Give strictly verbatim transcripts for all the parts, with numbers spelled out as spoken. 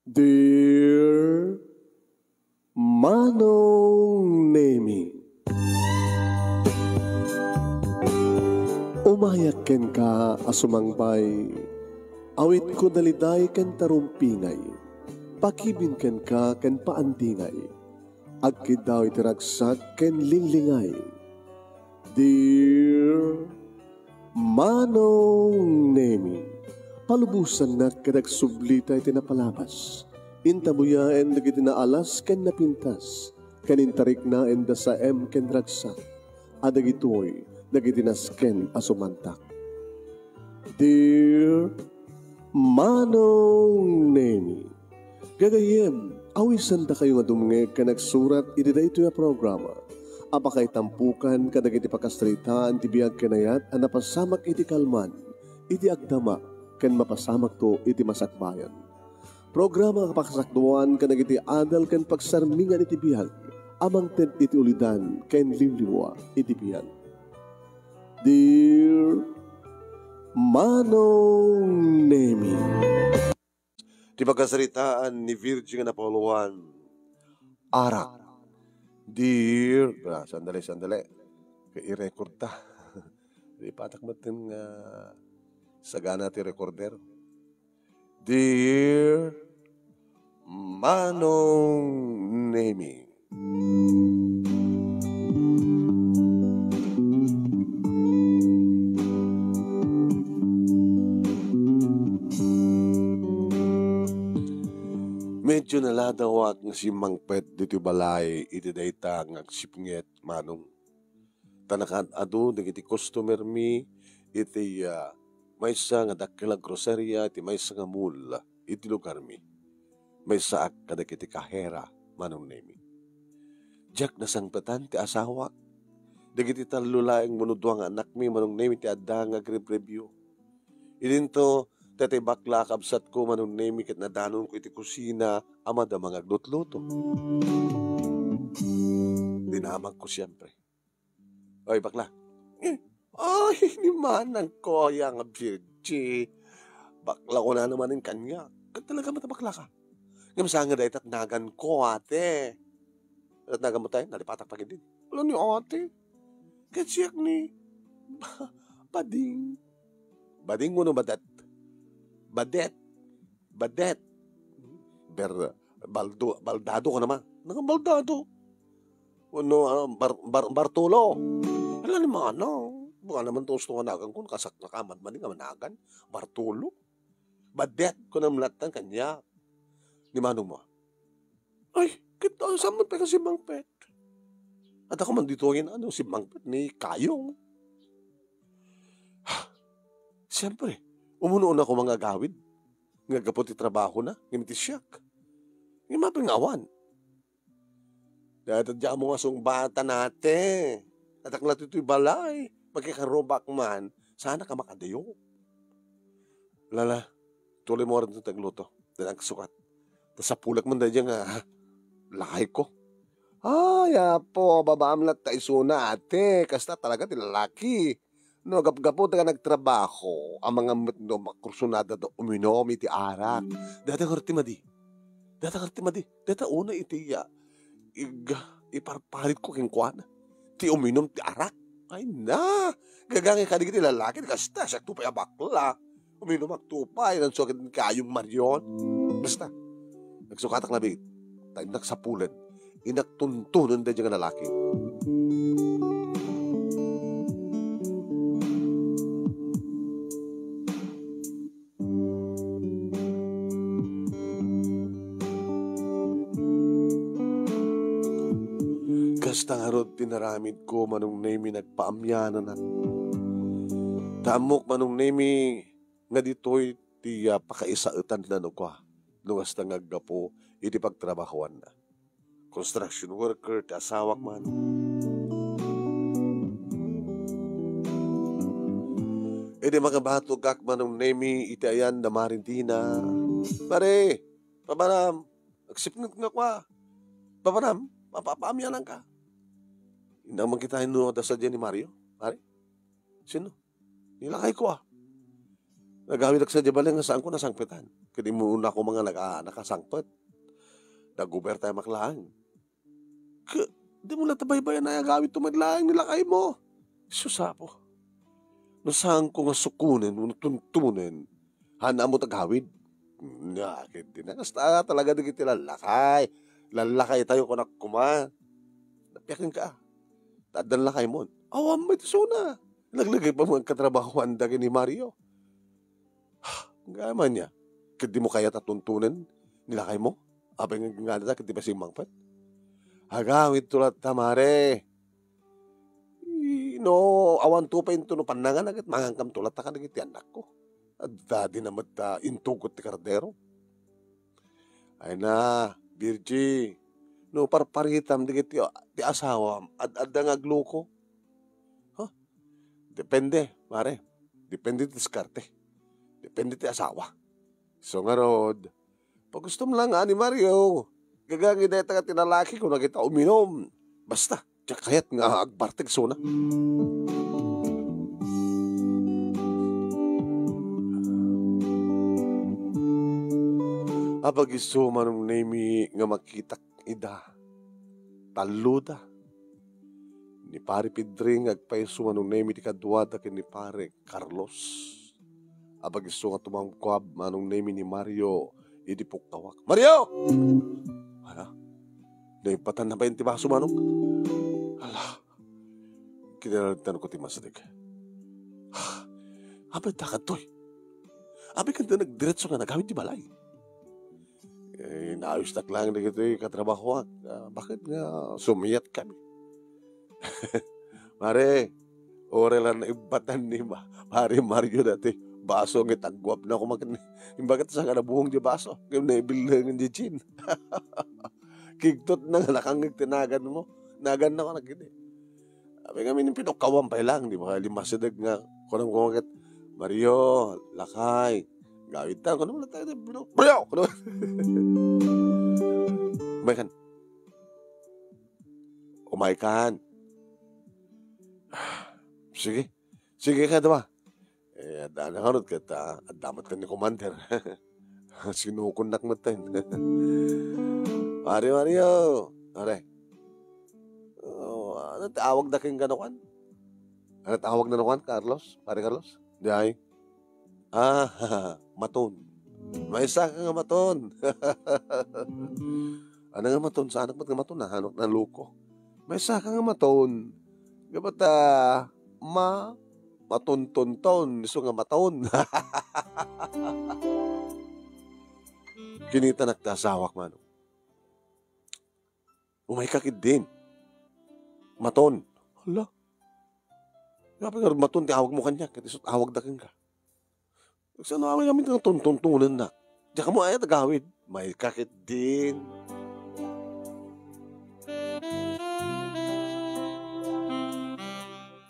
Dear Manong Nemi, umayak kenka a sumangbay, awitko daliday ken tarumpingay, pakibin kenka ken paandingay, agkiddaw iti ragsak ken linglingay. Dear Manong Nemi, palubosannak ket agsublita iti napalabas. Intabuyaen dagiti naalas ken napintas, ken intariknaen da saem ken ragsak, a dagitoy dagiti nasken a sumantak. Dear Manong Nemi, gagayyem, awisandakayo nga dumngeg ken agsurat iti daytoy a programa a pakaitampukan kadagiti pakasaritaan ti biag ken ayat a napasamak iti kalman, iti agdama, ken mapasamakto iti masakbayan. Programa a pakasakduan kadagiti adal ken pagsarmingan iti biag a mangted iti ulidan ken liwliwa iti biag. Dear Manong Nemi. Ti pakasaritaan ni Virgin nga napauluan, Arak. Dear, ah, sandali, sandali. Kay i-record ta. Di patak metten nga sagana ti recorder. Dear Manong Nemi. Medyo naladawak nga simmangpet ditoy balay iti dayta nga agsipnget, Manong. Ta nakaad-adu dagiti customermi iti, ah, maysa nga dakkel a groceria iti maysa nga mall iti lugarmi. Maysaak kadagiti kahera, Manong Nemi. Diak nasangpetan ti asawak. Dagiti tallo laeng wenno dua nga anakmi, Manong Nemi, ti adda nga agrebrebio. Idinto, tatay bakla a kabsatko, Manong Nemi, ket nadanonko iti kusina a madama nga aglutluto. Dinamagko, siempre. Oy, bakla. Eh, ay, ni manang ko, ya nga Virgie. Bakla ko na naman yung kanya. Ket talaga met a bakla ka. Ngem saan nga dayta nagan ko, ate? Ket nagan mo tayo, nalipatak pa gid din. Wala ni ate. Ket siak ni ba-, bading. Bading wenno badet? Badet. Badet. Ber-, baldo-, baldado ka naman. Naka baldado. Wenno, ah, bar-, bar-, Bartolo. Ala ni mana. Baka naman to gusto nga nagan ko, nakasak-, nakamadmadi nga managan. Bartolo. Badet ko na malatan kanya. Ni manong mo. Ay, ket, ah, saan man tayo kasi mangpet? At ako man dito ngayon, ano, si mangpet ni Kayong. Siyempre, umunoon ako mga agawid. Nga gapu ti trabaho na, ngem iti siak. Ngem apay nga awan. Dayta diak ammo nga sungbatan, ate. Adak la ditoy balay. Makikarubak man. Sana ka makadayo. Lala, tuloy mo rin ti agluto. Dayta agsukat. Ta sapulek man dayta nga lakay ko. Ay, apo, babaam latta isuna, ate. Kasta talaga ti lalaki. No, gapgapu ta nga nagtrabaho, a mangammet no, makursunada da uminom iti arak. Dayta ngarud ti madi. Dayta ngarud ti madi. Dayta una iti, ah, ig-, iparparit ko kenkuana. Ti uminom ti arak. Ay na! Gagangay kadagiti lalaki, kasta, siak to pay a bakla. Uminom ak to pay, nansuak iti Kayong Marion. Basta, nagsukatak labi. Ta innak sapulen. Innak tuntunen daydiay nga lalaki. Kasta ngarud ti naramid ko, Manong Nemi, nagpaamiananak. Ta ammok, Manong Nemi, nga ditoy ti, ah, pakaisaetan ti nanugko, no kasta nga aggapu iti pagtrabahoanna. Construction worker ti asawak man. Idi makabatogak, Manong Nemi, iti ayan da Mari Dina. Mari, papanam, agsipnget nga kua. Papanam, papaamianan ka. Inang man kita no adda sadiay ni Mario, Mari? Sino? Ni lakay ko, ah. Nagawidak sadiay bale nga saan ko nasangpetan. Ket imuna koma nga naka-, nakasangpet. Nag-overtime ak laeng. Ket dimo la ta baybayanay agawidto met laeng ni lakaymo. Sus, Apo. No saanko nga sukonen wenno tuntunen, haan ammo ti agawid. Nia, ket di na kasta talaga dagiti lallakay. Lallakaytayo, kunak koma. Napia kenka. Ta addan lakaymo. Awan met isuna. Laglagipem nga agkatrabahoanda ken ni Mario. Ngem ania, ket dimo kayat a tuntunen ni lakaymo? Apay nga, nga, ket di pay simmangpet? Agawidto latta, mare. I-, no awanto pay into no pannangan, ket mangankamto latta kadagiti annakko. Adda di na met, ah, intugot ti kardero. Ay na, Virgie, no parparitam dagiti, ti asawam, ad-adda nga agluko. Ha? Depende, mare. Depende ti diskarte. Depende ti asawa. So ngarud, pagustom lang nga ni Mario. Gagangi dayta nga ti lalaki ko nagita uminom. Basta, diak kayat nga agbarteg isuna. Apag isu, Manong Nemi, nga makitak ida. Talloda. Ni Pare Pedring nga agpayso, Manong Nemi, ti kaduada ken ni Pare Carlos. Apag isu nga tumangkuab, Manong Nemi, ni Mario idi pukkawak. Mario! Ala? Naipatanna pay ti baso, Manong? Ala. Kinalagtanko ti masdek. Apay ta kadtoy? Apay kanta nagdiretso nga nagawid ti balay? Eh, naayustak lang dagitoy katrabahoak. Ah, baket nga sumiat kami? Mare, uray la naibbatan ni Ma-, Pare Mario dati baso nga itagguapna koma ken ni. Imbagak ta saan nga nabuong di baso. Ngem naibillengen di gin. Kigtot na nga nakangngeg ti naganmo. Naganna ko nagkidi. Apay ngamin, pinukkawan pay lang, di ba? Limasideg nga, kunam ko ket, "Mario, lakay, gawid ta," kunam na tayo, "Mario!" Kunam. Umaykan. Umaykan. Sige. Sige, kadi ba? Eh, adda na ngarud ket, ah, adda met ken ni Commander. Sinukonnak met tayo. Pare Mario, pare. Oh, ano ti awagda kenka no kuan? Ano ti awagda no kuan, Carlos? Pare Carlos? Di ay? Ah, maton. Maysa ka nga maton. Ano nga maton? Saanak met nga maton, ah? Ano, naluko? Maysa ka nga maton. Nga bata, ma-, matontonton, isu nga maton. Kinitanak ti asawak, Manong. Umayka ketdin. Maton. Hala. Apay ngarud maton ti awagmo kaniak, ket isut' awagda kenka. Saan amin nga tontontonennak? Diak ammo aya ti agawid. Mayka ketdin.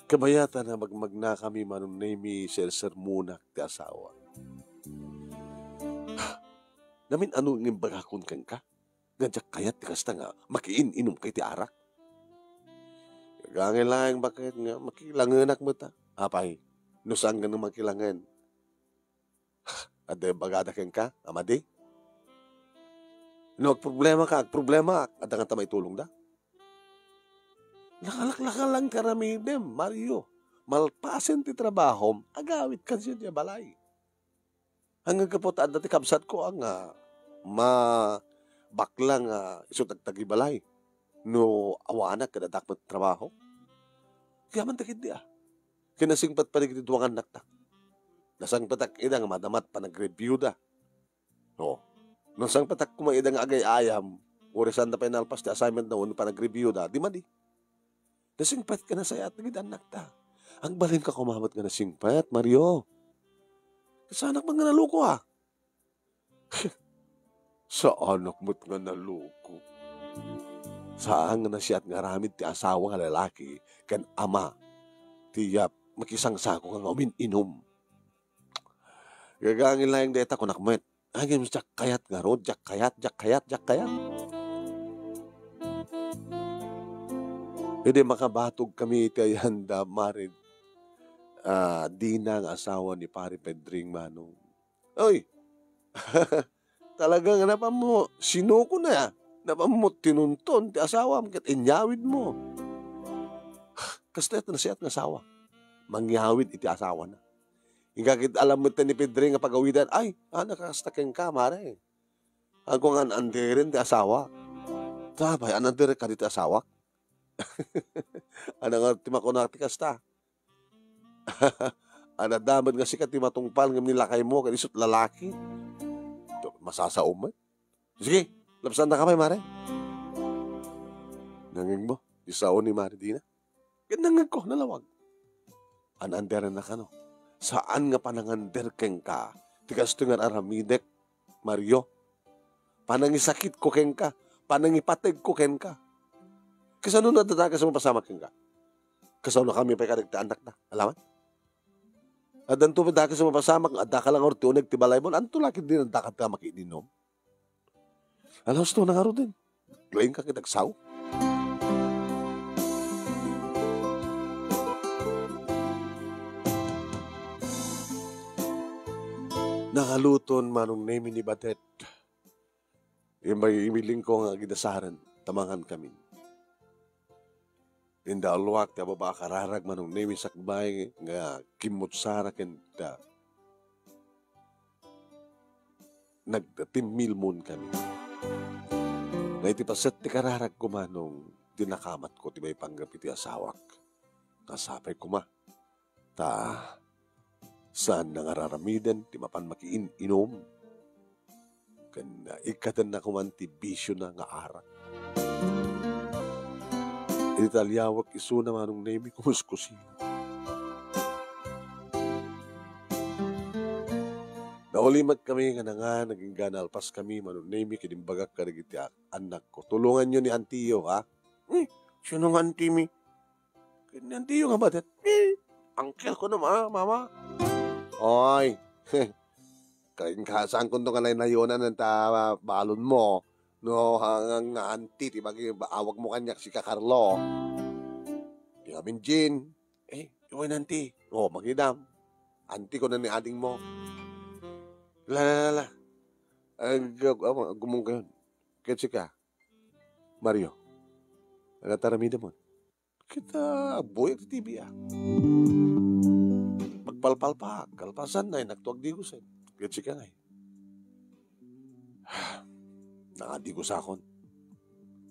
Kabayatan a magmagnakami, Manong Nemi, sersermonak ti asawa. Namin-ano nga imbagakon kenka? Nga diak kayat ti kasta nga makiin-inumka iti arak. Gagangay laeng baket nga makilangenak met, ah. Apay, no saan nga makilangen? Adda ibagada kenka a madi? No agproblemaka, agproblemaak, adda ngata maitulongda? Nakalaklaka lang ti aramidem, Mario. Malpasen ti trabahom, agawidka idiay balay. Ngem gapu ta adda ti kabsatko a nga mabaklang a isu ti agtagibalay no awanak ket addak met trabaho. Kaya man ta ketdi a. Ken nasingpet pay dagiti dua nga annakta. Nasangpetak ida nga madama ti panagrebiyuda. O, nasangpetak koma ida nga agay-ayam, uray saanda pay nalpas ti assignmentda wenno panagrebiyuda, di madi. Nasingpet ken nasayaat dagiti annakta. Agbalinka koma met nga nasingpet, Mario. Saanak met nga naluko, a? Saanak met nga naluko. Saan nga nasayaat nga aramid ti asawa nga lalaki ken ama ti, ah, makisangsako nga umin-inum. Gagangay laeng dayta, kunak met. Ngem diak kayat ngarud, diak kayat, diak kayat, diak kayat. Idi makabatog kami iti ayanda, Mari, ah, Dina nga asawa ni Pari Pedring, Manong. Oy! Talaga nga napammo, sinukona, napammo tinunton ti asawam ket inyawidmo. Kastoy ti nasiat nga asawa. Mangyawid iti asawana. Inka ket alam met ni Pedre nga pagawidan, "Ay, a, nakasta kenka, mare. Agko nga an-anderen ti asawa." "Apay, an-anderek kadi ti asawa?" Ania nga ti makuna ti kasta? Adda met nga sika ti matungpal ngem ni lakaymo ket isut' lalaki. Masasaom met. Sige, lapsandaka pay, mare. Nangngegmo, ti sao ni Mare Dina? Ket nangngegko, nalawag. An-anderenna kano. Saan nga panangander kenka ti kastoy nga ar-aramidek, Mario. Panangisakitko kenka, panangipategko kenka. Kasano no adda dakes a mapasamak kenka? Kasaonakami pay kadagiti annakda? Alaman? Addanto met dakes a mapasamak, adda ka la ngarud ti uneg ti balaymo, anto la ketdi adda ka makiininum? Ala, husto na ngaruden. Laeng ka ket agsao. Nangaluton Manong Nemi ni Batet. Imbay imilingko nga agidasaren, ta mangan kamin. Indauluak ti ababa a kararag Manong Nemi sakbay nga kimmutsara ken ta nagtimmilmon kami. Nga iti paset ti kararag ko Manong, dinakamatko ti maipanggep iti asawak. Nasapay koma. Ta, saan na nga ar-aramiden ti mapan makiin-inum. Ken, ah, ikkatenna koman ti bisiona nga arak. Iti taliawek isuna Manong Nemi kumuskusina. Naulimek kami nga nangan, agingga naalpas kami Manong Nemi ket imbagak kadagiti a-, annakko, "Tulonganyo ni antiyo, ha?" "Eh, sino nga antimi?" "Ket ni antiyo nga batet." "Eh, uncle ko no, ma-, mama." "Oy, kainkasankonto nga naynayonan ta balonmo. No, ha, nga, nga anti ti bagi, awagmo kaniak, sika Carlo." Ti amin, Jean. "Eh, iway nanti." "Oh, magidam. Anti ko na ni adingmo." "La, la, la, la. Ag-, ag-, agumong kayon. Ket sika, Mario. Ania ti aramidem?" Ket, ah, agbuyak ti T V, ah. Pagpalpalpaak, kalpasanna, innak to agdigosen. Ket sika ngay. Nakadigosakon.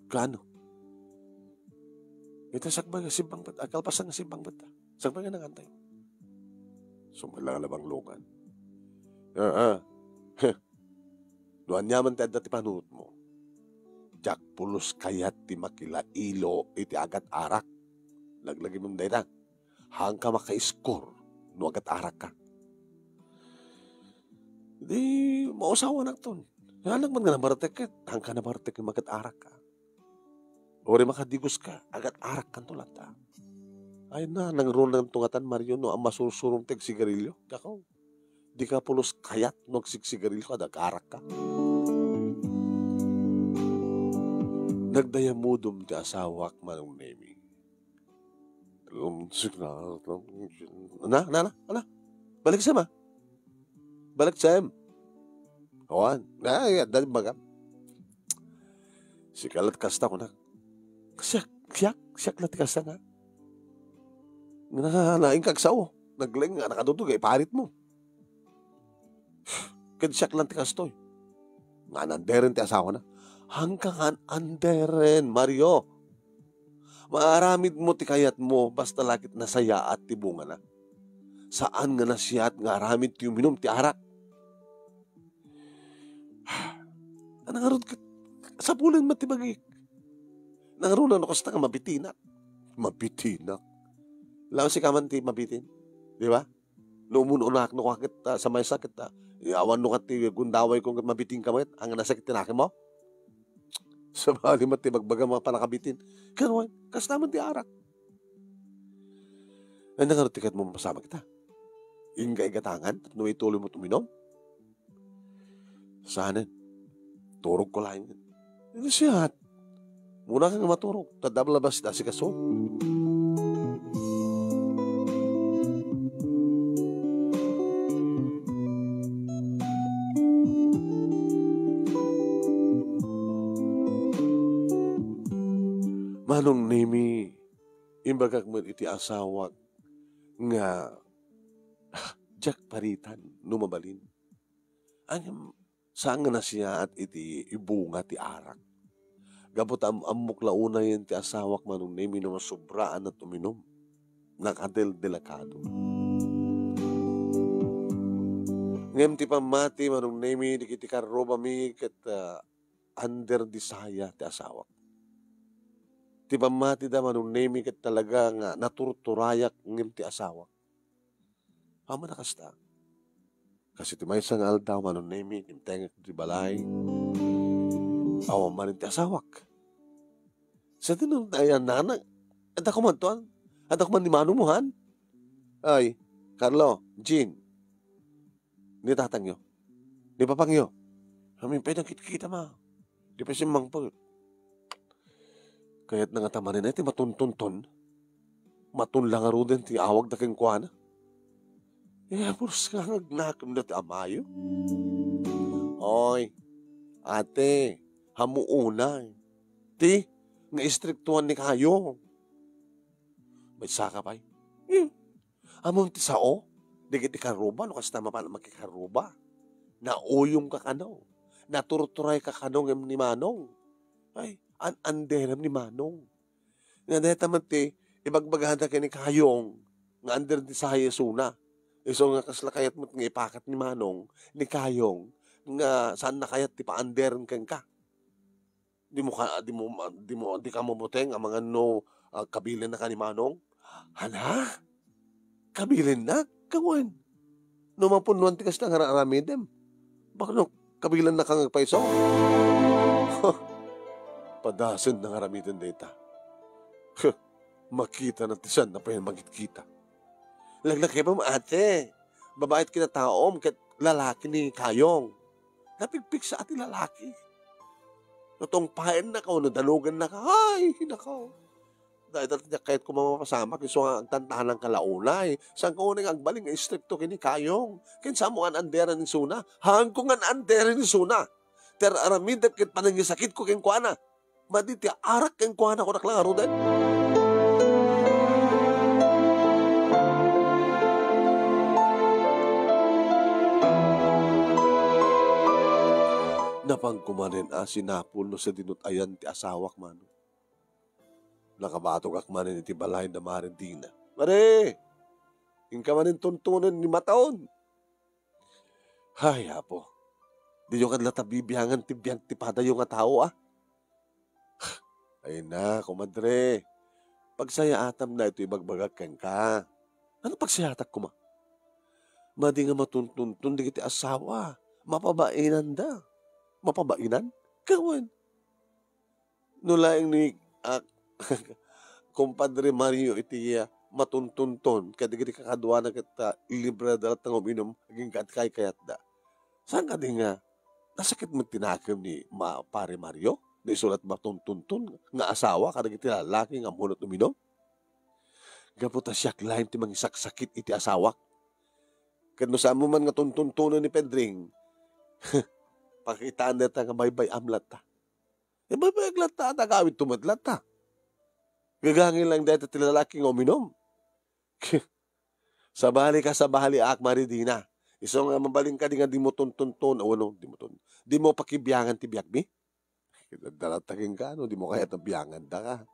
Kaano? Ita sakbay nga simbang bet, ah, kalpasan nga simbang bet, ah. Sakbay nga nangantay. Sumala nga labanglongan. Ah, ah. No aniaman ti adda ti panunotmo, diak pulos kayat ti makilailo iti agat-arak. Laglagipem dayta, haanka makaiskor no agat-arakka. Di, mausawanakton. Anak man nga nabartek ket, haanka nabartek nga magat-arakka. Uray makadigoska, agat-arakkanto latta. Ay na, nangrunanto ngatan, Mario, no, a masursurom ti agsigarilio. Dakaw, dika pulos kayat no agsigsigarilio, agat-arakka. Nagdayamudom ti asawak, Manong Nemi. Um, signa-, na, na, na, na. Balik sa ma. Balik sa em. Awan. Ay, adda ti bagam. Sika lat kasta kunak. Siak, siak, siak lat kasta na. Nga na, na, inkag sao. Naglaing nga nakadudog, ay parit mo. Ket siak lang ti kastoy. Nga an-anderen ti asawana. Haanka nga an-anderen, Mario. Maaramidmo ti kayatmo, basta la ket nasayaat ti bungana. Saan nga nasayaat nga aramid ti uminum ti arak. Ania ngarud ket, sapulen met ti bagik. Nangruna no kasta nga mabitinak. Mabitinak. Laeng sika man ti mabitin. Di ba? No umun-unak no ket, ah, sa maysa ket, ah, awan no ket ti gundaway ko ket mabitin ka met, ang nasakit ti nakemo. Sabali met ti bagbaga mga panakabitin. Ket wen, kasta met ti arak. Ania ngarud ti kayatmo mapasamak ita? Inka igatangan tapno ituloy mo uminom? Saanen. Turogko laeng. Iti siak. Muna ka nga maturog. Ta adda labas ti asikaso. Manong Nemi, imbagak met iti asawak nga diak paritan no mabalin. Ngem saan nga nasiyaat iti ibunga ti arak. Gapu ta am-ammok la unayen ti asawak, Manong Nemi, no masobraan uminum. Nakadeldelakado. Ngem ti pammati, Manong Nemi, dagiti karrubami ket, ah, under desire ti asawak. Ti pammatida, Manong Nemi, ket talaga nga naturturayak ngem ti asawak. Ammon a kasta. Kas iti maysa nga aldaw, Manong Nemi, dimtengek iti balay. Awan manen ti asawak. Sa tinun-, ayan, nana, adda kumantuan? Adda kuman ni manong mo, han? Ay, Carlo, Jean, ni tatangyo, ni papangyo. Amin pay nagkitkita ma. Di pay simmangpet. Kayatna ngata manen ti matuntunton. Maton la ngaruden ti awagda kenkuana. Eh, pulos nga nagnakemda ti amayo. Oy, ate, ammo unay. Ti, nga istriktuan ni kayo. Maysa ka pay. Eh, ammom ti sao? Dagiti karruba, no kasta mapan makikarruba. Nauyongka kano. Naturturayka kano ngem ni Manong. Ay, an-anderem ni Manong. Nga dayta met ti ibagbagada ken ni Kayong nga under desire isuna. Isu nga kasla kayat met nga ipakat ni Manong, ni Kayong, nga saanna kayat ti paanderen kenka. Di mo ka, di mo, di mo, di ka mabuteng amangan no, ah, kabilinna ka ni Manong? Hala? Kabilinna? Kawen. No mapunnoan ti kasta nga aramidem. Baka no, kabilanna ka nga agpayso? Padasen nga aramiden dayta. Makita na ti saan na pay mangitkita. Laglakipem, ate. Babaet kinataom ket lalaki ni Kayong. Napigpigsa ti lalaki. No tungpaenna ka, no dalugenna ka, ay, nako. Dayta ti diak kayat koma mapasamak, isu nga agtantanang ka la unay. Saan ka unay nga agbalin nga istrikto ken ni Kayong? Ken saan mo an-anderan isuna? Haanko nga an-anderan isuna. Ti ar-aramidek ket panangisakitko kenkuana. Madi ti arak kenkuana, kunak la ngaruden. Napanko manen a sinapul no sadinot ayan ti asawak, Manong. Nakabatogak manen iti balay da Mari Dina. Mari! Inka manen tuntunen ni Maton. Ay, Apo. Diyo kad la ta bibiangan ti biag ti padayo nga tao, a? Ay na, komadre. Pagsayaatam daytoy ibagbagak kenka. Ano pagsayaatak koma? Madi nga matuntuntun dagiti asawa. Mapabainanda. Mapabainan? Kawen. No laeng ni, ah, Kumpadre Mario iti, ah, matuntunton kadagiti kakaduana ket, ah, libre da latta nga uminum agingga ti kaykayatda. Saan kadi nga nasakit met ti nakem ni ma-, Pare Mario? Nga isu la ti matuntunton nga asawa kadagiti lalaki nga ammonan uminum? Gapu ta siak laeng ti mangisaksakit iti asawak. Ket no saanmo man nga tuntuntonen ni Pedring, pakitaan dayta nga baybay-am latta. Eh, baybay-ak latta, agawidto met latta. Gagangay laeng dayta ti lalaki nga uminum. Sabali ka, sabali ak, Mari Dina. Isu nga mabalin kadi nga dimo tuntunton, o ano, dimo tun-, dimo pakibiangan ti biagmi? Adda latta kenka, no, dimo kayat a biangandaka.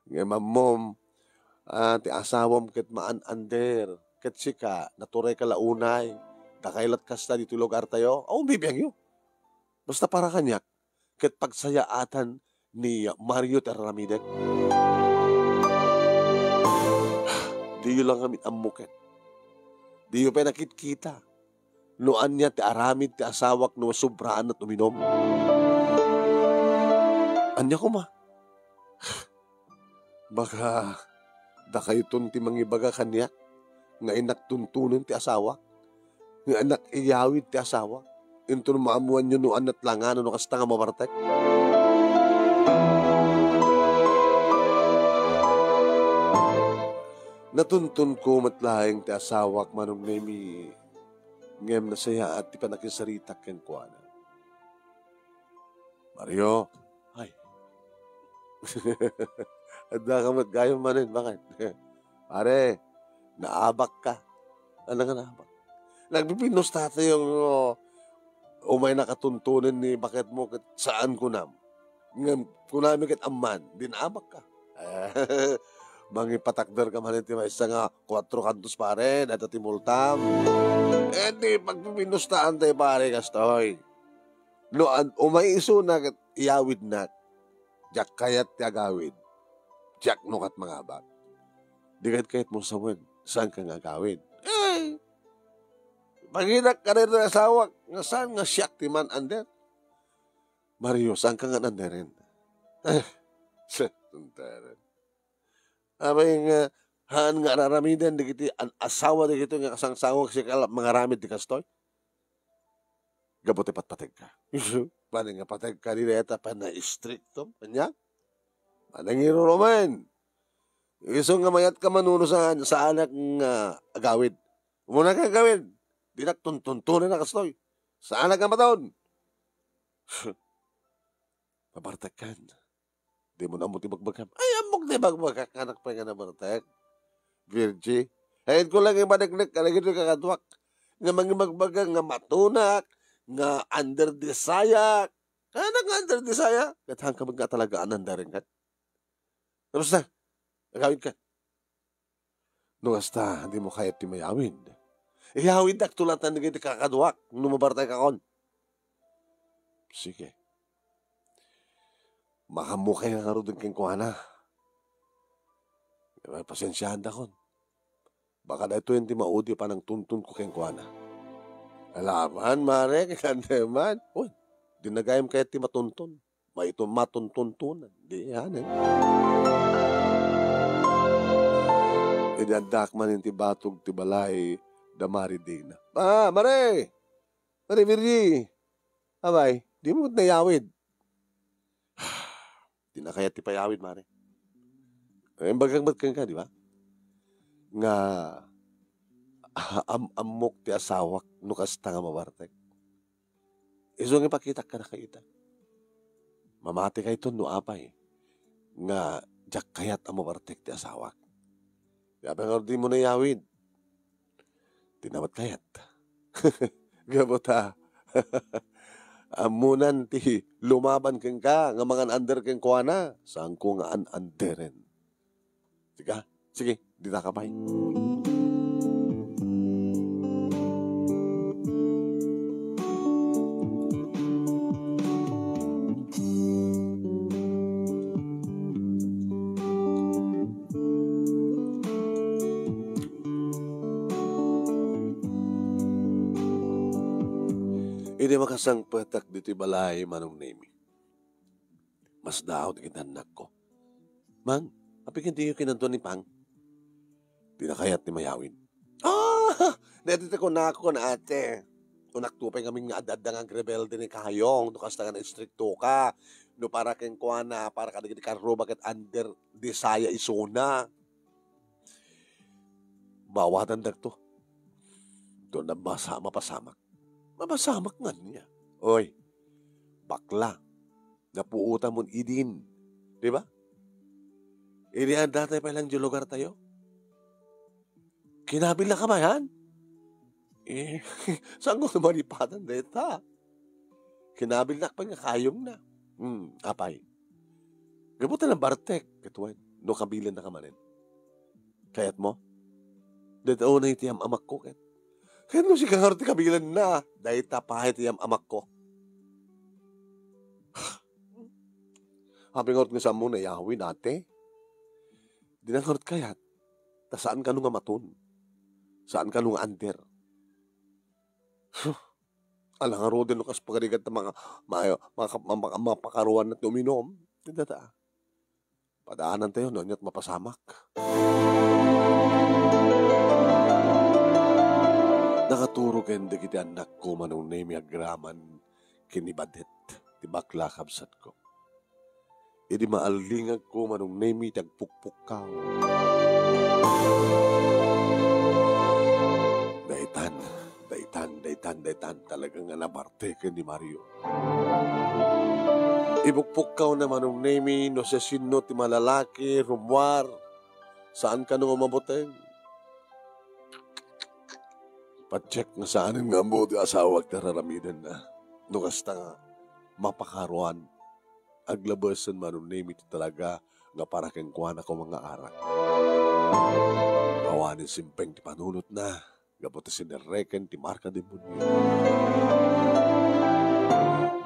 Ngem ammom, ah, ti asawam ket maan-ander, ket sika, naturayka la unay. Dakay lat kasta ditoy lugartayo. Awan bibiagyo. Basta para kaniak, ket pagsayaatan ni Mario ti aramidek. Diyo la ngamin ammo ket. Diyo pay nakitkita no ania ti aramid ti asawak no sobraan met uminum. Ania koma? Baka dakayton ti mangibaga kaniak nga innak tuntunen ti asawak, nga innak iyawid ti asawak, inton maammoanyo no ania ti langano no kasta nga mabartek. Natuntonko met laeng ti asawak, Manong Nemi, ngem nasayaat ti panakisaritak kenkuana. Mario. Ay. Adda ka met gayam manen, baket? Pare, naabakka. Ania nga naabak? Nagpipinnusta tayo nga umaynaka tuntunen ni baketmo ket saan kunam. Ngem kunami ket amman, di naabakka. Mangipatakderka manen ti maysa nga kuatro kantos, pare, dayta ti multam. Eh, di pagpipinnustaantayo, pare, kastoy. No, an-, umay isuna ket iyawidnak. Diak kayat ti agawid. Diak no ket mangabak. Di ket kayatmo sawen, saanka nga agawid. Eh, paginak kadaytoy asawak, nga saan nga siak ti man-under? Mario, saanka nga an-underen? Eh, siak ti man-underen. Apay nga, haan nga ar-aramiden dagiti an-, asawa dagitoy nga kasangsangok, sika la mangaramid ti kastoy? Gapu ti patpategka. Isu, panen nga pategka, di dayta panaestrikto, ania? Manangirurumen. Isu nga mayatka manuno saan, saanak nga agawid. Umunaka agawid. Dinak tuntuntunen a kastoy. Saanak nga maton. Mabartekkan. Dimo ammo ti bagbagam. Ay, ammok ti bagbagak, anak pay nga nabartek. Virgie. Ay, ko lang ibaneknek, kadagitoy kakaduak. Nga mangibagbaga nga matunak, nga under the sayak. Anak nga under the sayak. Ket haanka met nga talaga an underen ket. Tapos na. Agawid ka. No kasta, dimo kayat ti mayawid. Iyawiddak to laeng dagiti kakaduak, no mabartekakon. Sige. Makaammoka ngaruden kenkuana. Pasensiaandakon. Baka daytoyen ti maudi a panangtuntonko kenkuana. Alaman, mare, ket ania man. Uy, di na gayam kayat ti matunton. Maiton matuntuntunan. Di, anen. Idi addaak manen ti batog ti balay da Mari Dina. Ah, mare! Mare Virgie! Abay, dimo met nayawid. Di na kayat ti payawid, mare. Eh, imbagak met kenka, di ba? Nga, ah, am-, ammok ti asawak no kasta nga mabartek. Isu nga ipakitak kadakayo ita. Mamatikayton no apay nga diak kayat a mabartek ti asawak. Apay nga dimo nayawid? Di na met kayat. Gapu ta, ammonan ti lumaban kenka nga mangan-under kenkuana, saanko nga an-underen. Sika? Sige, dita ka pay. Idi makasangpetak ditoy balay, Manong Nemi, masdaaw dagiti annakko. Mang, apay ket diyo kinadua ni Pang? Di na kayat ti mayawid. Ah! Daytoy ti kunakon, ate. Kunakto pay ngamin nga adda-adda nga agrebelde ni Kayong, no kasta nga naistriktoka. No para kenkuana, para kadagiti karruba ket under the saya isuna. Maawadandakto. Dina masa-, mapasamak. Mapasamak nga ania? Oy, bakla. Napuotamon idin. Di ba? Idi adda tayo pay lang di lugar tayo. Kinabilnaka pay, han? Eh, saanko nga malipatan dayta? Kinabilnak pay nga kayongna. Hmm, apay. Gapu ta nabartek, ket wen, no kabilennaka manen. Kayatmo? Dayta unay ti am-amakko, ket. Ket no sika ngarud ti kabilenna, dayta pay ti am-amakko. Apay ngarud nga saanmo nayawid, ate? Di na ngarud kayat. Ta saan kano nga maton. Saan kano nga under. Huh. Ala ngaruden no kas pagarigat ta mga, mga, mga, mga, mga pakaruan ti uminom. Dayta. Padaanantayo no aniat mapasamak. Nakaturo ken dagiti annakko, Manong Nemi, agraman ken ni Badet, ti bakla kabsatko. Idi maalingagko, Manong Nemi, ti agpukpukkaw. Daytan, daytan, daytan, daytan, talaga nga nabarteken ni Mario. Ipukpukkawna, Manong Nemi, no siasino ti malalaki, rummuar. Saan kano nga mabuteng? Patiek nga saanen nga ammo ti asawak ti ar-aramidenna. No kasta nga, mapakaruan. Aglabesen, Manong Nemi, ti talaga nga para kenkuana koma nga arak. Awanen simpeng ti panunotna, gapu ta sinerreken ti marka demonio.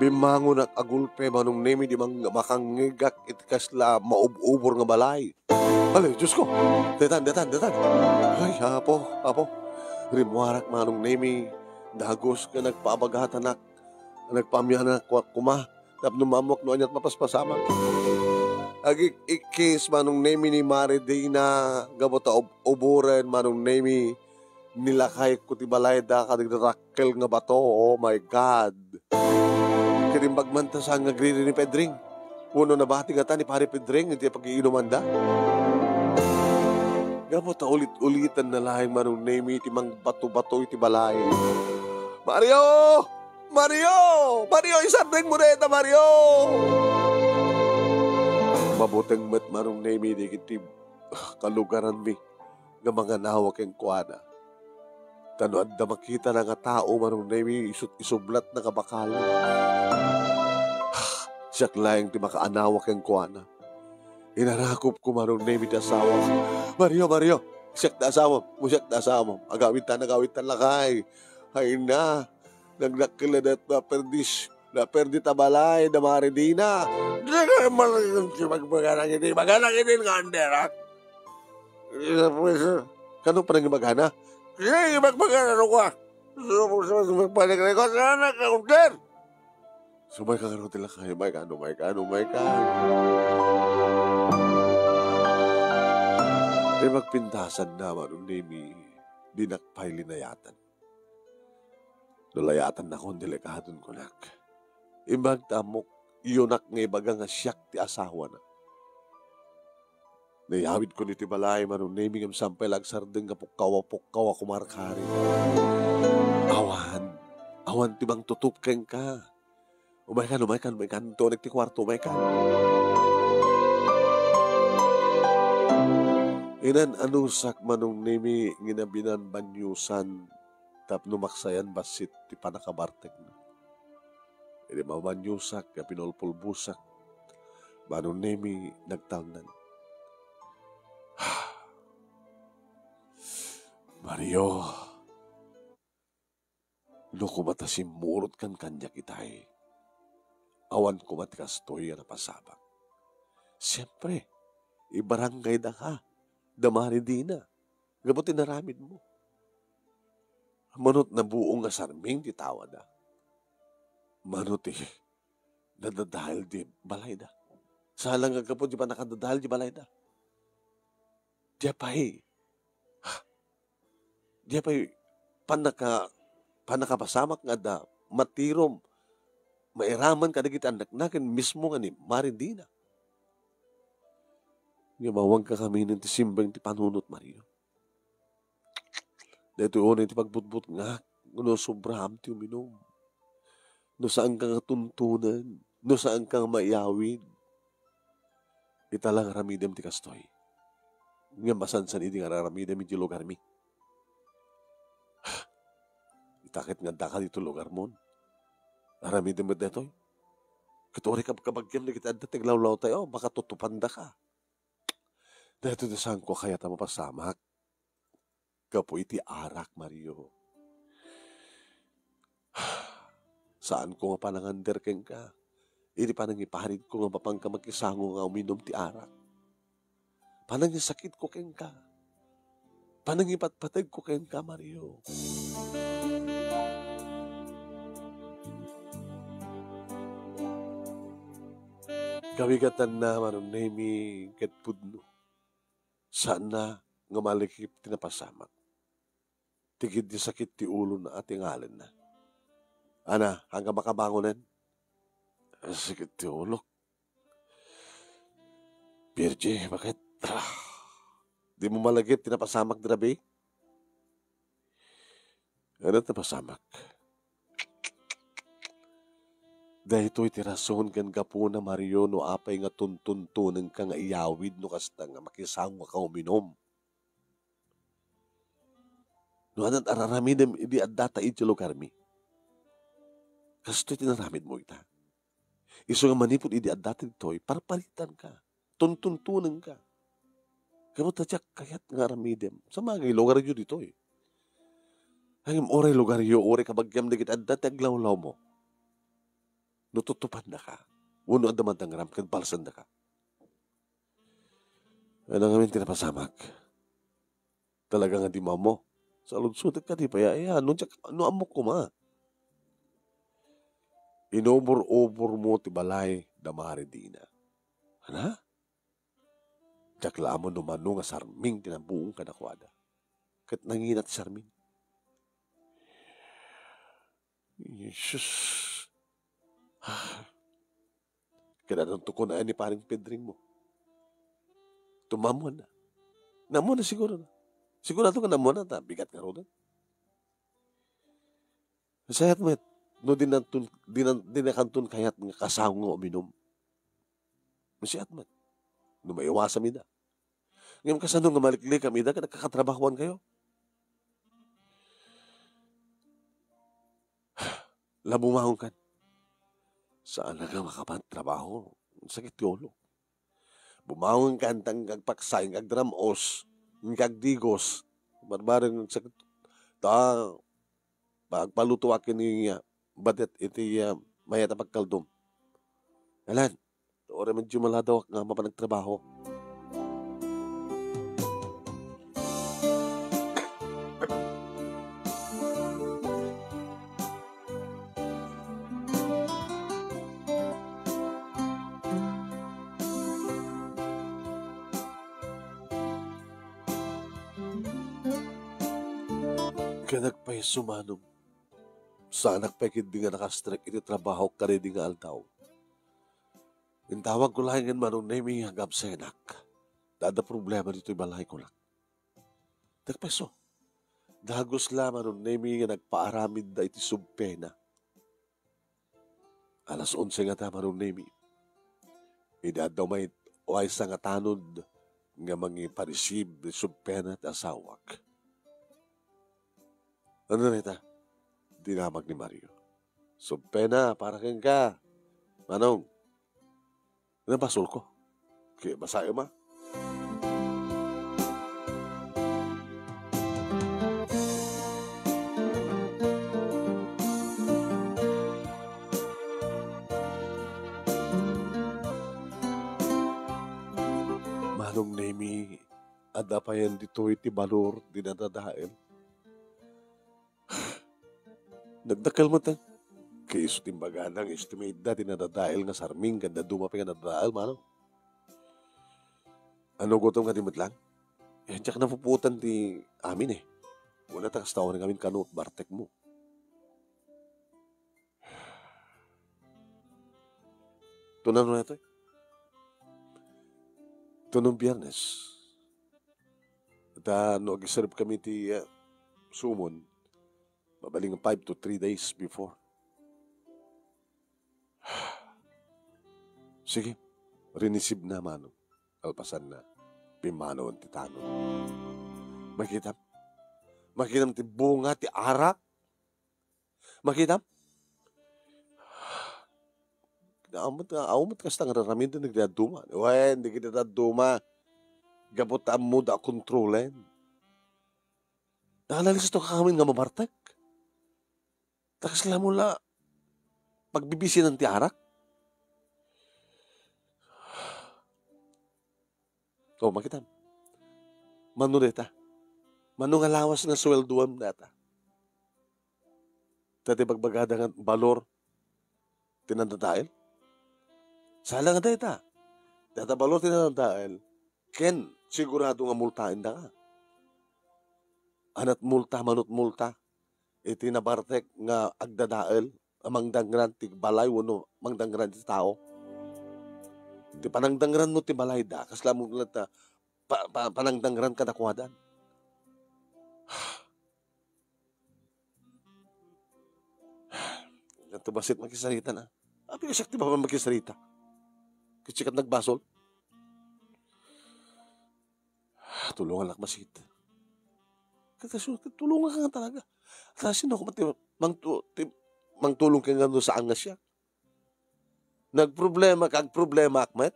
Bimmangonak a gulpe, Manong Nemi, idi mang-, makangngegak iti kasla maub-ubor nga balay. Ay, Diyos ko! Detan, detan, detan! Ay, Apo, Apo! Rimmuarak, Manong Nemi, dagus nga nagpaabagatanak, nagpaamianak koma, tapno maammoak no aniat mapaspasamak. Agik-ikkis, Manong Nemi, ni Mari Dina, gapu ta ub-, uburen, Manong Nemi, nilakayko ti balayda kadagiti dakkel nga bato, oh my God. Ket imbag man ta saan nga agriri ni Pedring. Wenno nabati ngata ni Pare Pedring iti pag-iinumanda. Gapu ta ulit-ulitan na laeng, Manong Nemi, ti mangbato-bato iti balay. Mario! Mario! Mario, isardengmo dayta, Mario! Mabuteng met, Manong Nemi, dagiti kalugaranmi nga manganawa kenkuana. Ta no adda makitana nga tao, Manong Nemi, isut-, isublatna nga bakal. Siak laeng ti makaanawa kenkuana. Inarakopko, Manong Nemi, ti asawak. Mario, Mario, siak ti asawam. No siak ti asawam. Agawidtan, agawidtan lakay. Ay na, nagdakkel a dayta a perdis. Naperdi ta balay da Mari Dina. Dika man ti magbagana iti, bagana iti nga anderak. Ina, pues, kano panangibagana? Sige, ibagbagana no kua. Su-, su-, su-, panikrekot na anak ka, under. Sumay ka nga ti lakay, umay ka, umay ka, umay ka. Ay, magpintasan na, Manong Nemi, dinak pay linayatan. No layatannakon, delikadon kunak. Imbag ta ammok, iyonak nga ibaga nga siak ti asawana. Nayawidkon iti balay, Manong Nemi, ngem saan pay la agsardeng nga pukkaw a pukkaw a kumarkari. Awan, awan ti mangtutup kenka. Umaykan, umaykan, umaykan, tunek ti kuarto, umaykan. Inan-anusak, Manong Nemi, nga binanbanyusan tapno maksayan bassit ti pannakabartekna. Idi mabanyusak nga pinulpulbosak, Manong Nemi, nagtalnan. Mario, no koma ta simmurotkan kaniak itay, awan koma ti kastoy a napasamak. Siempre, ibaranggaydaka da Mari Dina, gapu ti naramidmo. Mano ti nabuong a sarming ti tawada? Mano ti nadadael di balayda? Saan la nga gapu ti pannakadadael di balayda. Dia pay, dia pay pannaka-, pannakapasamak nga adda matirom, mairaman kadagiti annakna ken mismo nga ni Mari Dina. Nga mawanka kaminen ti simbeng ti panunot, Mario. Daytoy unay ti pagbutbutngak, no sobraam ti uminum. No saanka nga tuntunen, no saanka nga maiyawid, ita la nga aramidem ti kastoy. Ngem masansan idi nga aramidem iti lugarmi. Ita ket nga addaka ditoy lugarmon. Aramidem met daytoy. Ket uray kabkabagiam dagiti adda ti aglawlawtayo, baka tutupandaka. Daytoy ti saanko a kayat a mapasamak gapu iti arak, Mario. Saanko nga panangander kenka iti panangiparidko nga mapanka makisango nga uminum ti arak. Panangisakitko kenka. Panangipatpategko kenka, Mario. Kabigatanna, Manong Nemi, ket pudno. Saanna nga malagip ti napasamak. Ti gid ti sakit ti ulona a tingalenna. Ana, haan ka makabangonen? Sakit ti ulok. Virgie, bakit? Ah, dimo malagip ti napasamak dita rabii? Ania ti napasamak? Daytoy ti rason ken gapuna, Mario, no apay nga tuntuntunengka nga iyawid no kasta nga makisangaka uminum. No adda araramidem idi addata idiay lugarmi, kastoy ti naramidmo ita. Isu nga manipud idi addata ditoy, parparitanka, tuntuntunengka. Gapu ta diak kayat nga aramidem. Sa bagay, lugaryo ditoy. Ngem uray lugaryo, uray kabagiam dagiti adda ti aglawlawmo. No tutupandaka, wenno adda mandangram ket balsandaka. Ano ngamin ti napasamak? Talaga nga di mo ammo. Saludsodek kadi pay, aya, no diak, no ammok koma. Inubor-ubor mo ti balay da Mari Dina. Ana? Diak la ammo no mano nga sarming ti nabuong kadakuada. Ket nangina ti sarming. Jesus. Ah. Kailangan to kunaen ni Paring Pedring mo. Tumammuan na. Nammuan na siguro na. Sigurado nga nammuan na, ta bigat nga rudan. Sayat met, no di na ton, di na, di na kanton kayat nga kasaw nga uminum. Masiat met. No maiwasam ida. Ngem kasano nga maliklikam ida ket agkakatrabahoan kayo? La, bumangon kan. Saan nga makapan trabaho? Sakit ti ulo. Bumangon kan, tang agpaksa, agdram-os, agdigos. Barbareng sakit. Ta, pagpalutoak iti, ah, badet iti, ah, mayat a pagkaldom. Alan, uray medyo maladawak nga mapan agtrabaho. Ket agpayso, Manong. Saanak pay ketdi nga nakastrek iti trabaho kadaydi nga aldaw. Intawagko laeng ken Manong Nemi nga agabsenak. Ta adda problema ditoy balay, kunak. Agpayso. Dagus la, Manong Nemi, nga nagpaaramidda iti subpena. Alas onse ngata, Manong Nemi. Idi adda may, maysa nga tanod nga mangipa-receive ti subpena ti asawak. Ano dayta? Dinamag ni Mario. Subpena para kenka, Manong. Nabasolko. Ket basaem a. Manong Nemi, adda payen ditoy ti balor ti nadadael. Nagdakkel met, eh. Ket isu ti imbagana nga estimate da ti nadadael nga sarming ken dadduma pay nga nadadael, Manong. Ano, gutom ka di met lang? Eh, diak napupuotan ti amin, eh. Wala ta kasta uray ngamin kano bartek mo. Tunan mo na to, eh. Tunon Biyernes. Ta no ag-serve kami ti, ah, sumon, mabalin nga five to three days before. Sige, rinisib na, Manong. Kalpasan na, pimmanawen ti tanod. Makitam? Makitam ti bunga ti arak? Makitam? Awan met, awan met kasta nga raramiden dagiti dadduma. Wen, dagiti dadduma, gapu ta ammoda a kontrolen. Naalalisto ka ngamin nga mabartek? Ta kasla mo la pagbibisinan ti arak? O, makitam. Mano dayta? Mano nga lawas nga sueldoam dayta? Ta ti bagbagada nga balor ti nadadael? Sala nga dayta. Dayta balor ti nadadael, ken sigurado nga multaendaka. Anat multa, manut multa iti nabartek nga agdadael a mangdangran ti balay wenno mangdangran ti tao. Ti panangdangran mo ti balayda, kasla mo latta pa-, pa-, panangdangran kadakuadan. Adto bassit makisarita na. Apay nga siak ti mapan makisarita? Ket sika ti nagbasol? Tulongannak, masid. Ket kasu-, ket tulonganka nga talaga. Ta sino koma ti mangtu-, ti mangtulong kenka no saan nga siak? Nagproblema ka, agproblemaak met.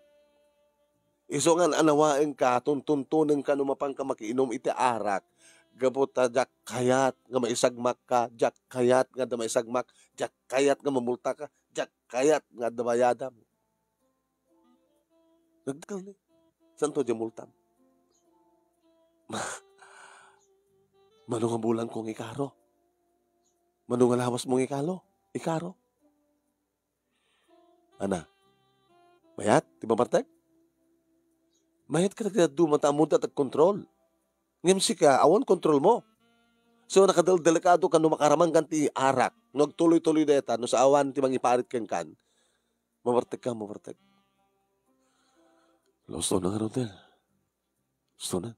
Isu nga anawaenka, tuntuntonenka no mapanka makiinom iti arak. Gapu ta diak kayat nga maisagmakka, diak kayat nga adda maisagmak, diak kayat nga mamultaka, diak kayat nga adda bayadam. Nagdakkel ni. Santo diay multam? Ma-, mano nga bulanko nga ikaro? Mano nga lawasmo nga ikalo? Ikaro? Ana, mayat ti mamartek? Mayat ka nagdaduma ta ammom ti agkontrol. Ngem sika, awan kontrolmo. So, nakadeldelikadoka no makaramankan ti arak. No agtuloy-tuloy dayta, no saan ti mangiparit kenkan, mamartek ka, mamartek. Gusto na nga, Rodel. Gusto na.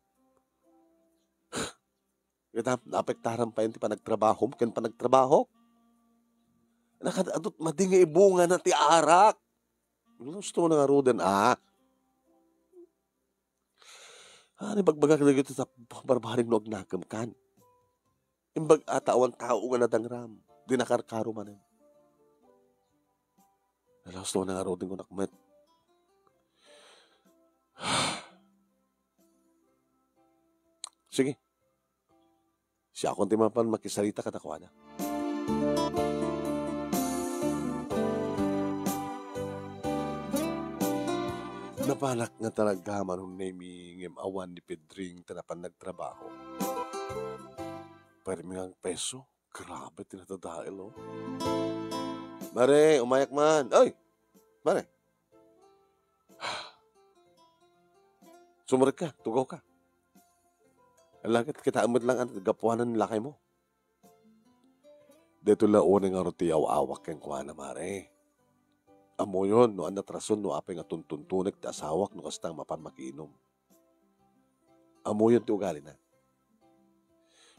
Kita, naapektaran pa yan ti panagtrabahom ken panagtrabahok. Nakadadot madi nga ibunga na ti arak. Gusto mo na nga, Rodel, ah. Ani, bagbagak dagiti tap-, barbareng no agnakemkan. Imbag a ta awan tao nga nadangram, di nakarkaro manen. Alas, no, nangaruding ko nakmet. Sige. Siakon ti mapan makisarita kadakuada. Napanak nga talaga manunay mi ngem awan ni Pedring ta napan nagtrabaho. Permi nga peso. Grabe ti nadadael, oh. Mare, umayak man. Ay! Mare. Sumurek ka, tugaw ka. Ala ket kitaem met lang an gapuanan ni lakaymo. Daytoy la unay ngarud ti aw-awak kenkuana, mare. Ammoyon no ania ti rason no apay nga tuntuntunek ti asawak no kasta nga mapan makiinom. Ammoyon ti ugalina.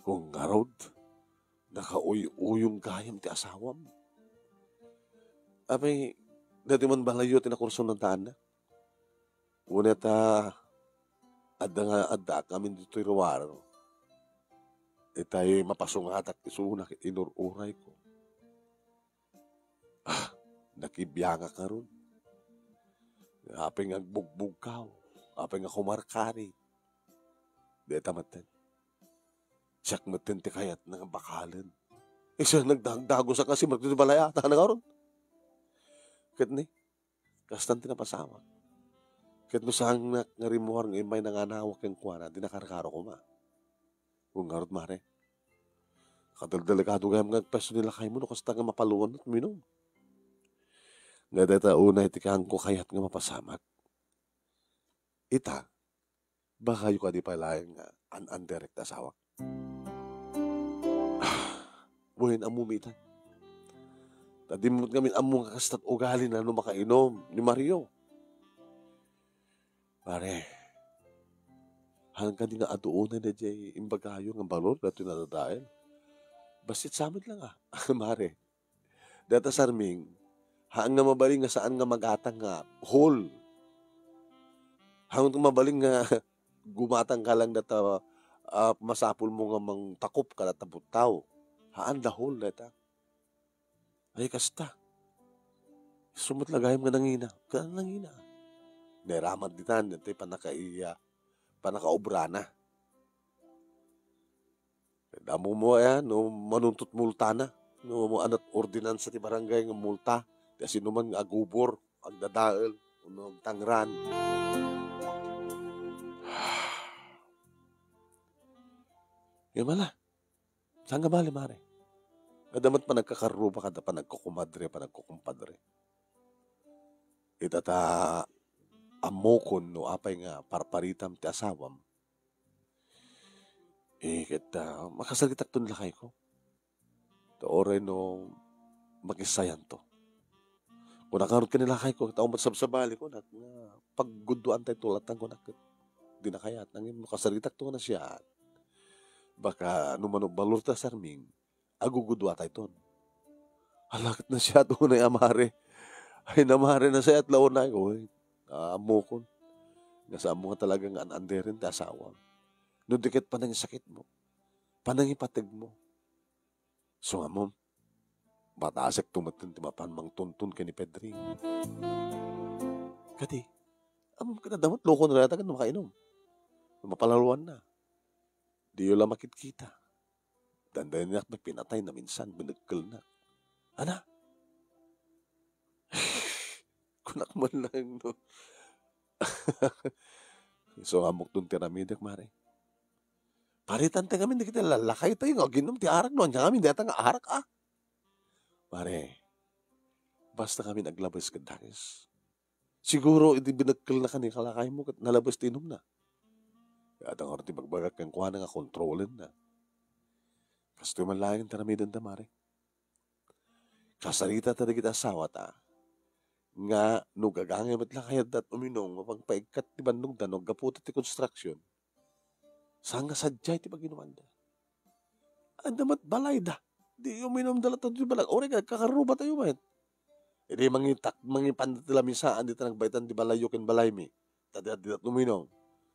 Ngarud, nakauy-uyong gayam ti asawam. Apay, daytoy man balayyo ti nakursunan ta, Anna? Una ta, adda nga addaak ngamin ditoy ruar. Itay mapasungatak isuna ket inur-urayko. Ah, nakibiangak ngarud. Apay nga agbugbugkaw, apay nga kumarkari. Dayta metten. Siak metten ti kayatna nga bakalen. Isu nagdagdagosak nga simrek ti balay a, ta ngarud. Ket ni, kastan ti napasamak. Ket no saannak nga rimmuar nga immay nanganawak kenkuana, di nakarkaro koma. Ngarud, mare. Kadaldalikado gayam nga agpesto ni lakaymo no kasta nga mapaluan met uminom. Nga dayta unay ti kaanko kayat nga mapasamak. Ita, bagayo kadi pay laeng nga an-an direk ti asawak. Wen, ammomi ita. Ta dimmo met ngamin ammo nga kastat ugalina no makainom ni Mario. Pare, haan kadi nga adu unay daydiay imbagayo nga balor daytoy nadadael? Bassit sa met lang, ah. Mare, dayta Sarming, haan nga mabalin nga saan nga magatang nga hol. Haan nga mabalin nga gumatang ka lang dayta, ah, masapulmo nga mangtakop kadayta puttaw. Haan da hol dayta. Ay, kasta. Isu met la gayam nga nangina. Ket nangina. Nairaman ditan, daytoy pannakaiya, pannakaobrana. Ket ammomo aya, no manuntot multana, no ania ti ordinansa ti barangay nga multa, ti asinoman nga agubor, agdadael, wenno agtangran. Ngem ala, saan nga bale, mare? Adda met panagkakarruba kada panagkukumadre, panagkukumpadre. Ita ta ammokon no apay nga parparitam ti asawam. Eh, ket, ah, makasaritakton lakayko. Ta uray no makisayanto. Kunak ngarud ken ni lakayko, ket awan met sabsabali, kunak nga pagguduantayto latta, kunak ket di na kayat. Ngem no kasaritakto nga nasia, baka no mano balor ta Sarming, aguguduatayton. Ala ket nasia unay a mare. Ay, namare, nasayaat la unay. Uy, ammokon. Nga saan mo nga talaga nga an-anderen ti asawam. No di ket panangisakitmo, panangipategmo. So, ammom, batasekto metten ti mapan mangtunton ken ni Pedring. Kadi, ammom ket adda met lokon dayta ket no makainom. No mapalaluanna. Diyo la makitkita. Dandaniak met pinatay na minsan, binekkelnak. Ana? Kunak man lang, no? So, ammok don ti aramidek, mare. Paritan tayo ngamin, di kita lalakay tayo nga aginom ti arak, no? Anya ngamin, di ata nga arak, ah. Mare, basta ngamin aglabes ket dakes. Siguro, idi binekkelna ken ni kalakaymo, ket nalabes ti inumna. Kaya ata nga ti bagbagak kenkuana nga kontrolenna. Kastoy man laeng ti aramidenda, mare. Kasarita ta dagiti asawata nga no gagangay met la kayatda uminum, mapagpaikkat ti bannogda no aggaputa ti construction, saan nga sadiay ti paginumanda. Adda met balayda. Di uminumda latta ti balay. Uray ka, nagkakarruba tayo met. Idi mangitak-, mangipanda ti lamisaan dita nagbaitan ti balayyo ken balaymi. Ta di, di uminum.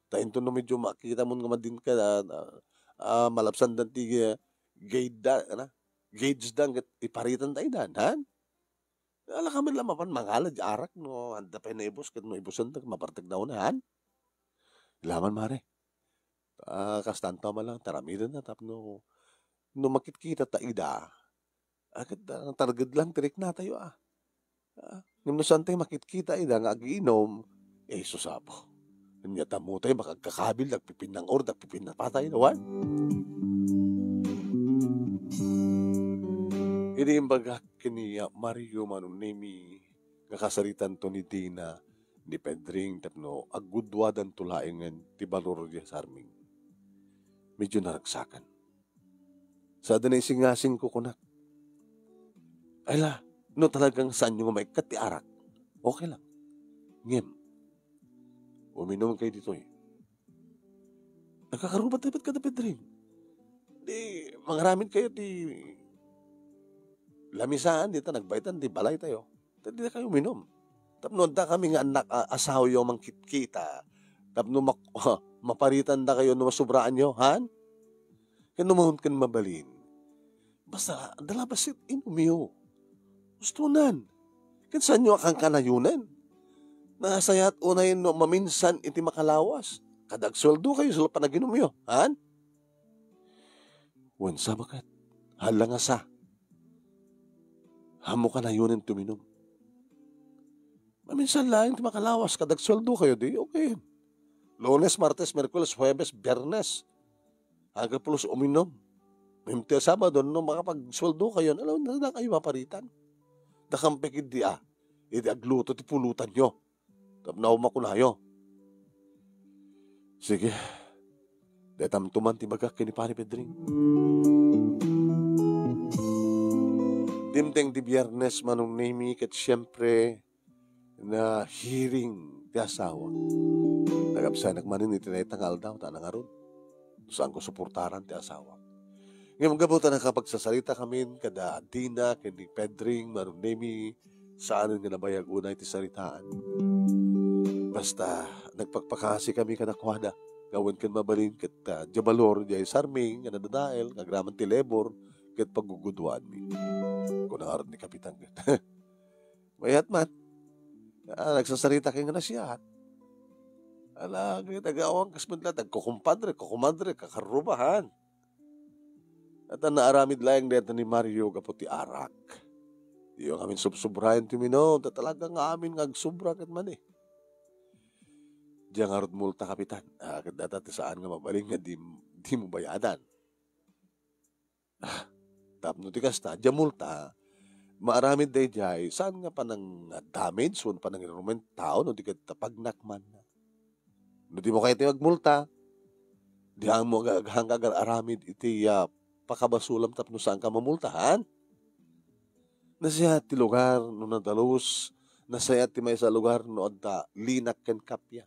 Ta inton no medyo makita mo nga madin ka, ah, ah, malabsan dan ti, ah, gauge da, ana? Gauge dan, ket iparitan ta idan, han? Ala kami la mapan mangala di arak no, anda pay naibus, ket no ibusen da, mapartek da unahan. Laman, mare. Ah, kastanto man lang, taramiden na, tapno, no makitkita ta ida, ah, ket, ah, targed lang ti rikna tayo, ah. Ah, ngem no saan tayo makitkita ida nga agiinom, eh, susabo. Anya ta mo tayo, baka agkakabil, agpipinnang or, agpipinnapatay, no, wan? Idi imbagak ken ni Mario Manong Nemi nga kasaritanto ni Dina, ni Pedring tapno aggudwadanto laengen ti balor di Sarming. Medyo naragsakan. Sa adda naisingasingko kunak, "Ay la, no talagang saanyo nga maikkat ti arak, okay lang. Ngem, uminom kayo ditoy." Nagkakarubat-rubat kada Pedring. Di, mangaramid kayo ti lamisaan dita, nagbaitan ti balay tayo. Ta dida kayo uminum. Tapno adda kami nga anak, a-, asawyo mangkitkita. Tapno mak-, maparitan da kayo no masubraan yo, han? Ken no mahon ken mabalin. Basta, adda la bassit, inumyo. Ustonan. Ken saanyo a kankanayonen. Nasayaat unay no maminsan iti makalawas. Kada agsueldo kayo, sa panaginumyo, han? Wen sa baket, hala nga sa. Ammo kanayonen ti uminum. Maminsan laeng ti makalawas, kada agsueldo kayo, di, okay. Lunes, Martes, Miyerkules, Huwebes, Biyernes. Agpulos uminum. Ngem ti Sabado, no makapagsueldo kayo, alam, na, na kayo maparitan. Dakam pay ketdi, ah. Idi agluto ti pulutanyo. Tapno makunayo. Sige. Dayta man ti ibagak ken ni Pari Pedring. Dimteng ti Biyernes, Manong Nemi, ket siempre, nahiring ti asawa. Nagabsanak manen iti dayta nga aldaw, ta nangarud. Saanko suportaran ti asawa. Ngem gapu ta nakapagsasarita kamin kada Dina ken ni Pedring, Manong Nemi, saanen nga nabayag unay ti saritaan. Basta, nagpakpakasi kami kadakuada. Nga wen ken mabalin ket, ah, dia balor, dia Sarming, nga nadadael, nga agraman ti lebor, ket pagguguduanmi. Kuna ngarud ni Kapitan ket, mayat man. Ah, nagsasarita kayo nga nasiat. Ala, ket agawan kas met la, tagkukumpadre, kukumadre, kakarrubahan. At ang naaramid laeng dayta ni Mario gapu ti arak. Diyo ngamin subsubrayan ti uminum, ta talaga nga amin nga agsubra ket mani. Diya ngarud multa, Kapitan. Ah, ket dayta ti saan nga mabalin nga di, di mo bayadan. Ah, tapno ti kasta, diya multa, maaramid daydiay, saan nga panang-damage, wenno panangirumen tao, no di ket pagnak man. No di mo kayat ti magmulta, di mo aga-, aga-, agar-aramid iti, ah, pakabasulam tapno saan ka mamultahan. Nasayaat ti lugar no nadalus, nasayaat ti maysa a lugar no adda linak ken kappia.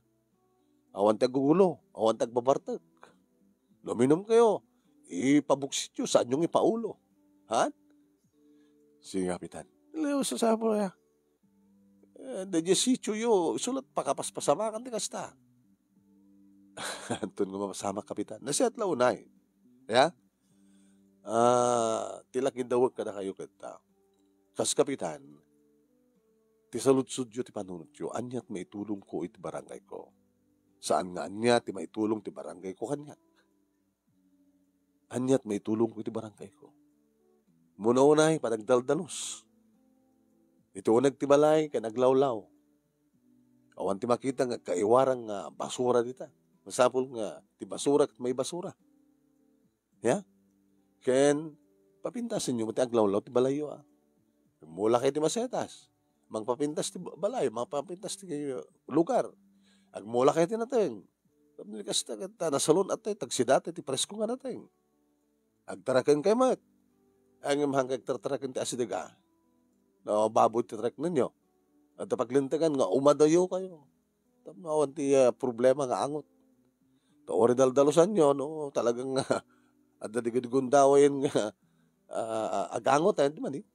Awan ti agugulo, awan ti agbabartek. No uminum kayo, ipabuksityo, saanyong ipaulo. Ha? Sige, Kapitan. Leo, sa sabo ya. Eh, daydiay sitioyo, isu la't pakapaspasamakan ti kasta. Anton nga mapasamak, Kapitan? Nasayaat la unay. Ya? Ah, ti lakiddawek kadakayo ket, ah, kas Kapitan, ti saludsodyo ti panunotyo, aniat maitulongko iti barangayko? Saan nga ania ti maitulong ti barangayko kaniak? Aniat maitulongko iti barangayko? Muna unay, panagdaldalos. Iti uneg ti balay ken aglawlaw. Awan ti makita nga kaiwarang nga basura dita. Masapul nga ti basura ket maibasura. Ya? Ken papintasenyo met ti aglawlaw ti balayyo, a. Agmulakayo ti masetas, mangpapintas ti ba-, balay, mangpapintas ti lugar. Agmulakayo ti nateng. Tapno kasta ket, ah, nasalun-at tayo, tagsidat ti presko nga nateng. Agtarakenkayo met. Ay, ngem haankayo agtartaraken ti asideg, a. No, baboy ti tareknenyo. Adda paglintegan nga umadayokayo. Tapno awan ti, ah, problema nga angot. Ta uray daldalusanyo, no, talagang, adda digidigundawayen nga, ah, agangot, ay, di man, eh.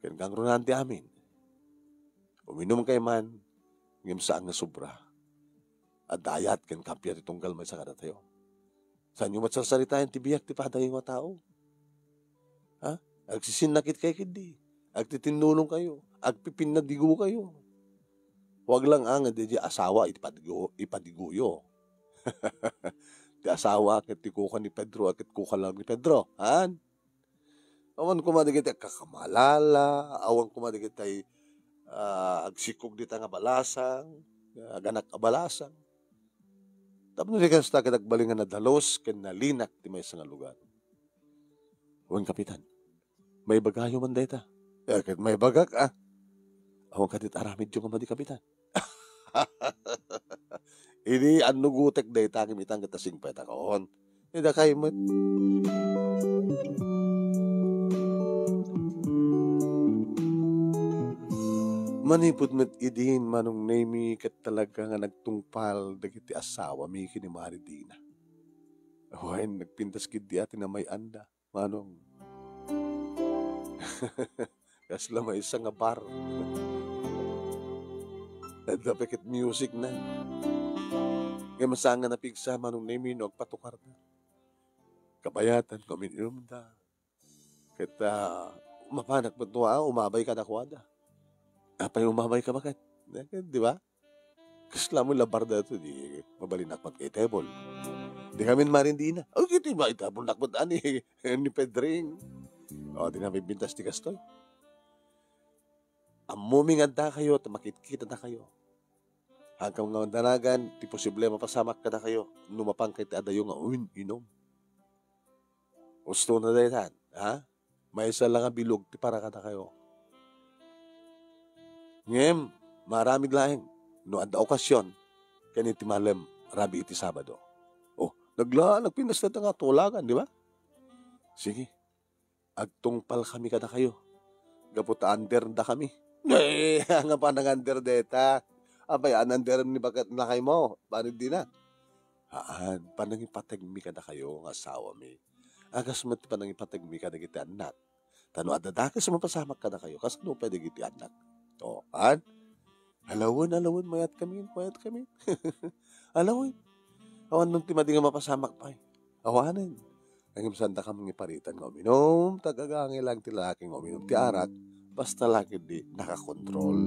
Ken kangrunaan ti amin. Uminumkayo man, ngem saan nga sobra. Adda ayat ken kampia ti tunggal maysa kadatayo. Saanyo met sarsaritaen ti biag ti padayo nga tao. Ha? Agsisinnakitkayo ketdi. Agtitinnulongkayo. Agpipinnadigukayo. Huwag lang nga daydiay asawa iti padigu-, ipadiguyo. Ti asawa ket ti kuka ni Pedro, a ket kuka lang ni Pedro. Han? Awan koma dagiti agkakamalala, awan koma dagiti, ah, agsikog dita nga balasang, aganak a balasang. Tapno di kasta ket agbalin nga nadalus ken nalinak ti maysa nga lugar. Wen, Kapitan, maibagayo man dayta. Eh, ket maibagak, a. Awan kadi ti aramidyo nga madi, Kapitan. Idi annugotek dayta, ngem itan ket ta singpetakon. Idakay met. Manipud met idin, Manong Nemy, ket talaga nga nagtungpal dagiti asawami ken ni Mari Dina. Wen, nagpintas ketdi a ti namay-anda. Manong. Kasla maysa nga bar. Adda pay ket music na. Ngem saan nga napigsa, Manong Nemy, no agpatukarda. Kabayatan nga umin-inumda. Ket, ah, mapanak met no, ah, umabay kadakuada. Apay umabayka baket? Eh, di ba? Kasla met la bar daytoy, di mabalinak met kay table. Di kami ni Mari Dina. O, ket iba, itabulnak met ani, ni Pedring. O, di na mabintas ti kastoy. Ammom nga addakayo, ta makitkitadakayo. Haankayo nga danagan, ti posible mapasamak kadakayo, no mapankayo ti adayo nga umin-inum. Usto na daytan, ha? Maysa la nga bilog ti para kadakayo. Ngem, maaramid laeng no adda okasion ken iti malem rabii iti Sabado. O, nagla-, nagpintas dayta nga tulagan, di ba? Sige, agtungpalkami kadakayo gapu ta underdakami. Eh, ania panang-under dayta? Apay, an-underem ni baket lakaymo, Mari Dina? Haan, panangipategmi kadakayo nga asawami. A kas met ti panangipategmi kadagiti annak. Ta no adda dakes a mapasamak kadakayo, kasano pay dagiti annak? O, haan? Alawen, alawen, mayat kami, mayat kami. Alawen. Awan man ti madi nga mapasamak pay. Awanen. Ngem saandakam nga iparitan nga uminum, ta agagangay laeng ti lalaki nga uminum ti arak, basta la ketdi nakakontrol.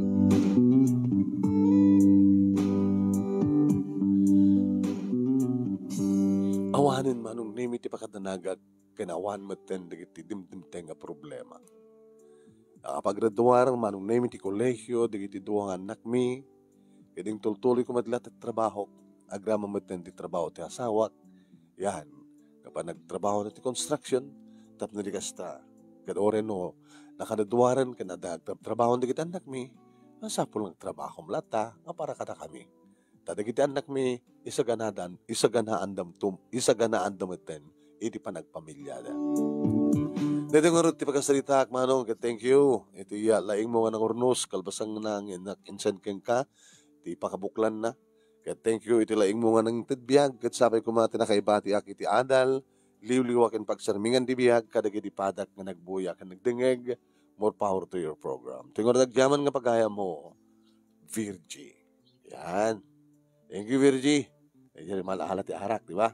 Awanen, Manong Nemy, ti pakadanagak, ken awan metten dagiti dimdimteng a problema. Nakapagraduar, Manong Nemy, ti kolehio dagiti dua nga annakmi, ket intultuloyko met la ti trabahok, agraman metten ti trabaho ti asawak. Yan, nga panagtrabaho na ti construction, tapno di kasta, ket uray no nakaduaduaren ken adda agtrabtrabaho dagiti annakmi, masapul nga agtrabahom latta nga para kadakami. Ta dagiti annakmi, isaganadan, isaganaandam tum-, isaganaanda metten iti panagpamiliada. Daytoy ngarud ti pakasaritaak, Manong, ket thank you. Iti, ah, laingmo nga nangurnos, kalpasanna nga inak-, insend kenka, ti pakabuklanna. Ket thank you iti laingmo nga nangted biag, ket sapay koma ti nakaibatiak iti adal, liwliwa ken pagsarmingan ti biag kadagiti padak nga nagbuya ken nagdengngeg, More power to your program. Ti ngarud agyaman nga pagayammo, Virgie. Yan. Thank you, Virgie. Yan, maala-ala ti arak, di ba?